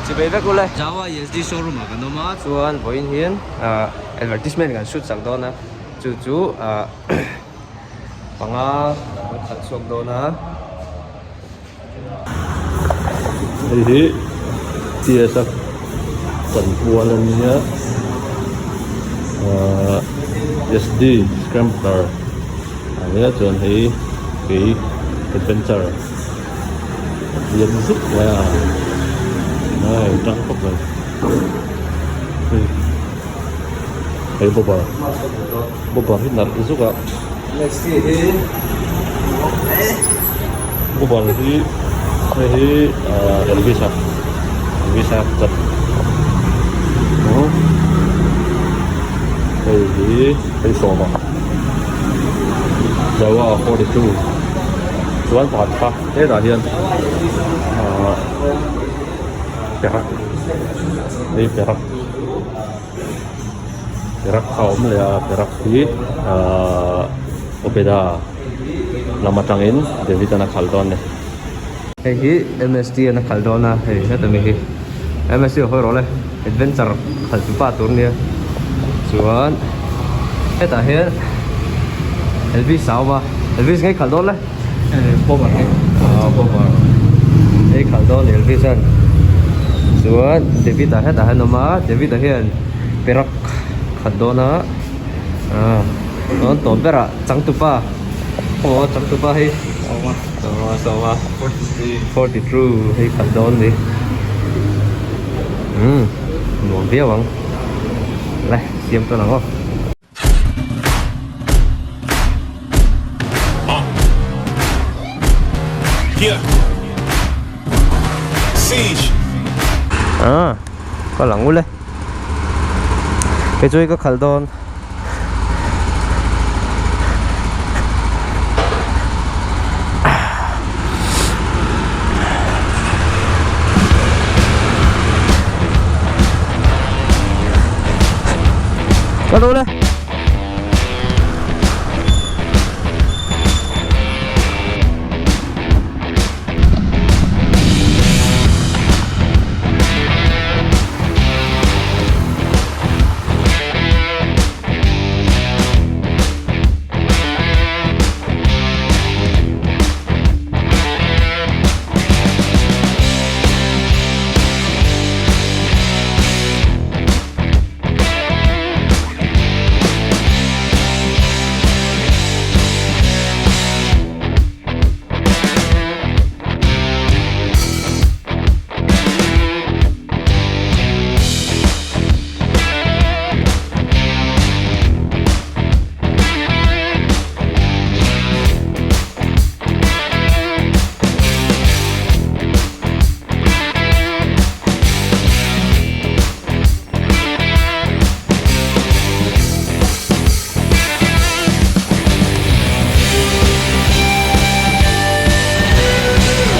Chibei vek ule. Jawa ESD showroom ah kan awm a chuan vawiin hian ah advertisement kan shoot chak dawn a chu chu ah panga kan khalh chhuak dawn a. Hei hi TS a chanpual a nia ahh SD scrambler a nia chuan hei kei adventure lian zuk mai a a in tang khawp mai hei hei bobber bobber hi nalh zuk a bobber hi hei hi ahh elvis a elvis a chat hei hi hei sawma jawa 42 chuan pakhat kha hetah hian ahh perak hei perak perak kha a awm leh a perak hi ahh opeda lam atangin david an a khalh dawn a ni. Hei hi MST an a khalh dawn a hei heta mi hi MST a hawi rawh le adventure khalh tu pa tur nia chuan hetah hian Elvis a awm a Elvis ngei khalh dawn le Bobber ngei ah Bobber ngei khalh dawn Elvis an chuan David a hetah hian a awm a David a hian perak khalh dawn a ah chuan tawp berah changtupa aw changtupa hei. Sawma. Sawma sawma. 43 hei khalh dawn ni. Umm nuam viau ang. Le siam tawn ang aw. Ah ka lang ule. Kei chu hei ka khalh dawn. Ka ru le.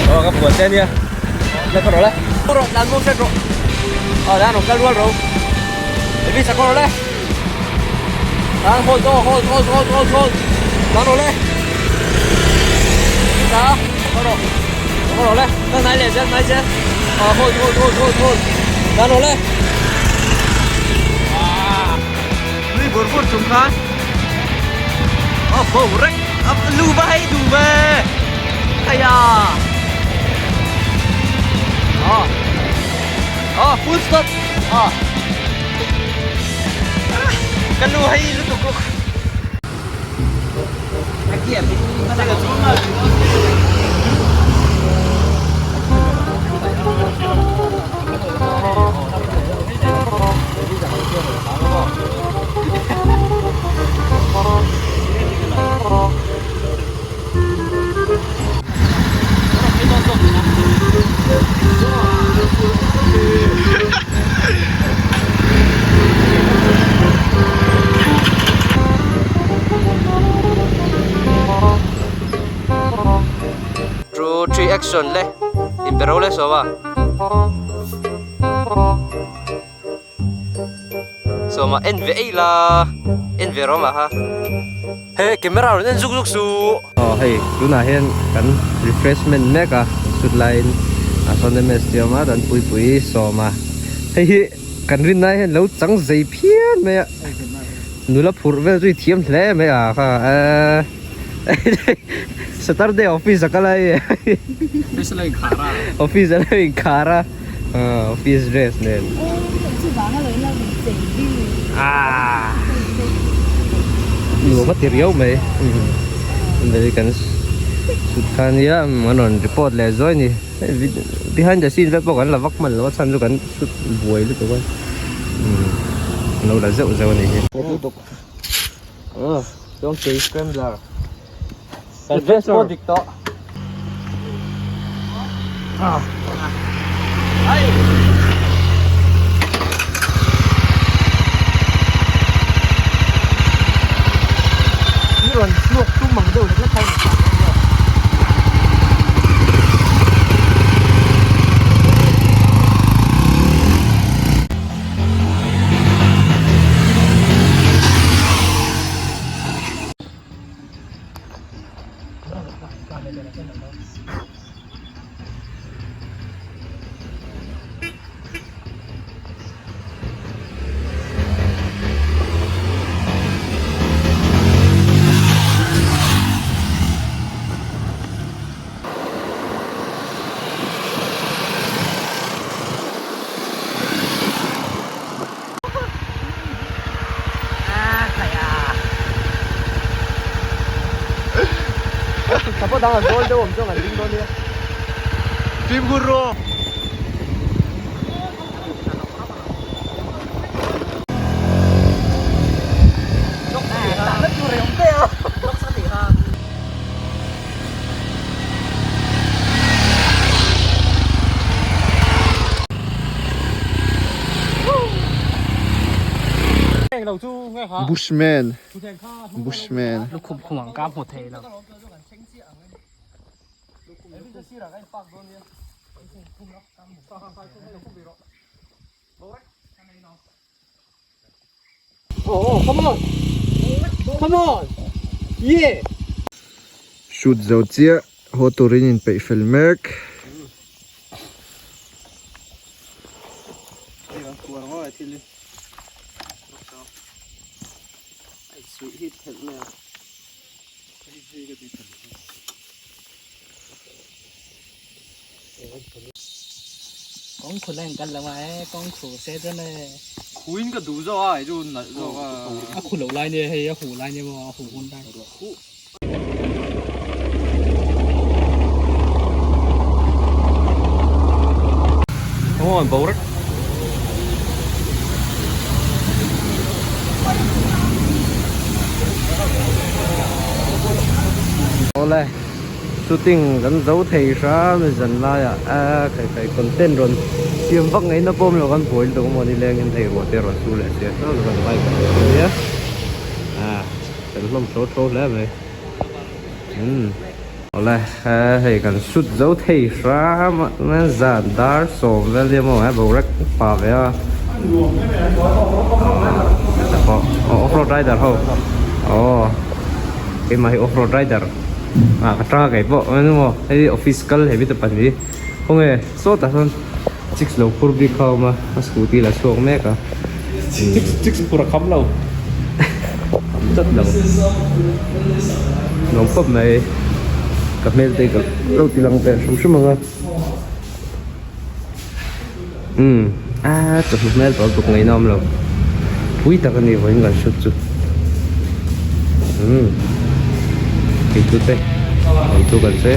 Ờ, các buồn tên nha. Lên con rồi đấy. Rồi, làm mông rồi. Ờ, đang nó cắt luôn rồi. Để đi sao con rồi đấy. Đang hold, hold, hold, hold, hold, hold, hold. Đang rồi đấy. Đó, con rồi. Con rồi đấy. Đang này lên, này lên. Ờ, hold, hold, hold, hold, hold. Đang rồi đấy. Lui bur bur chung khan. Ờ, bầu rách. Lưu bay đủ về. Ây da. Ờ. Ờ, full stop. Ờ. Ka nu hei lutuk ruk. Two three action le in pe ro le sawma sawma en ve ei la en ve rawm ah kha he camera rawn en zuk zuk suh. Aw hei tunah hian kan refreshment mek a shoot laiin. sawn MS tih a awm a chuan Puipuii sawm a hei hi kan rin lai hian lo chang zei phian mai a nula phurh vel chu i thiam hle mai a kha eee Saturday office a kal a hei office a lo inkhar a office dress nen aaa nuam a ti riau mai kan sut kha nia an rawn report leh zuai a ni. Behind the scene vel pawh kan la vak hman lo a chhan chu kan shoot buai lutuk a umm an lo la zeuh zeuh a nih hi. Chuan kei scrambler kan dress pawh dik tawh. I rawn chhuak tum ang deuh lek lek kha i rawn tlan dawn nia. Fimkhur rawh. Bushman Bushman Shoot zo chiah haw turin inpeih fel mek. Khuin ka duh zawk a hei chu nalh zawk a. A khu loh lai nia hei a huh lai nia maw a huh hun lai. Come on, Borat. Awle shooting kan zo thei hram e zan laiah a khai khai content rawn siam vak ngaihna pawh awm lo kan buai lutuk amaw ni lengin hei ruah te rawn sur leh sia saw kan bike ah kan nia a kan hlawm tho tho hle mai umm awle hei kan shoot zo thei hram a zan dar sawm vel hi amaw boruak pa ve a off road rider ho aw. Keimah hi off road rider ah ka tang a kei pawh eng emaw hei office kal he mite pahnih khawnge sawtah sawn chicks lo phur bik kha a awm a a scooty la chhuak mek a Chicks phur a kham lo kham tlat lo nuam khawp mai ka hmel te ka lo ti lang ve hrim hrim ang a umm a chawhnu hmel tawh lutuk ngaihna awm lo pui tak a ni vawiin kan shoot chu umm eitu te eitu kan sawi.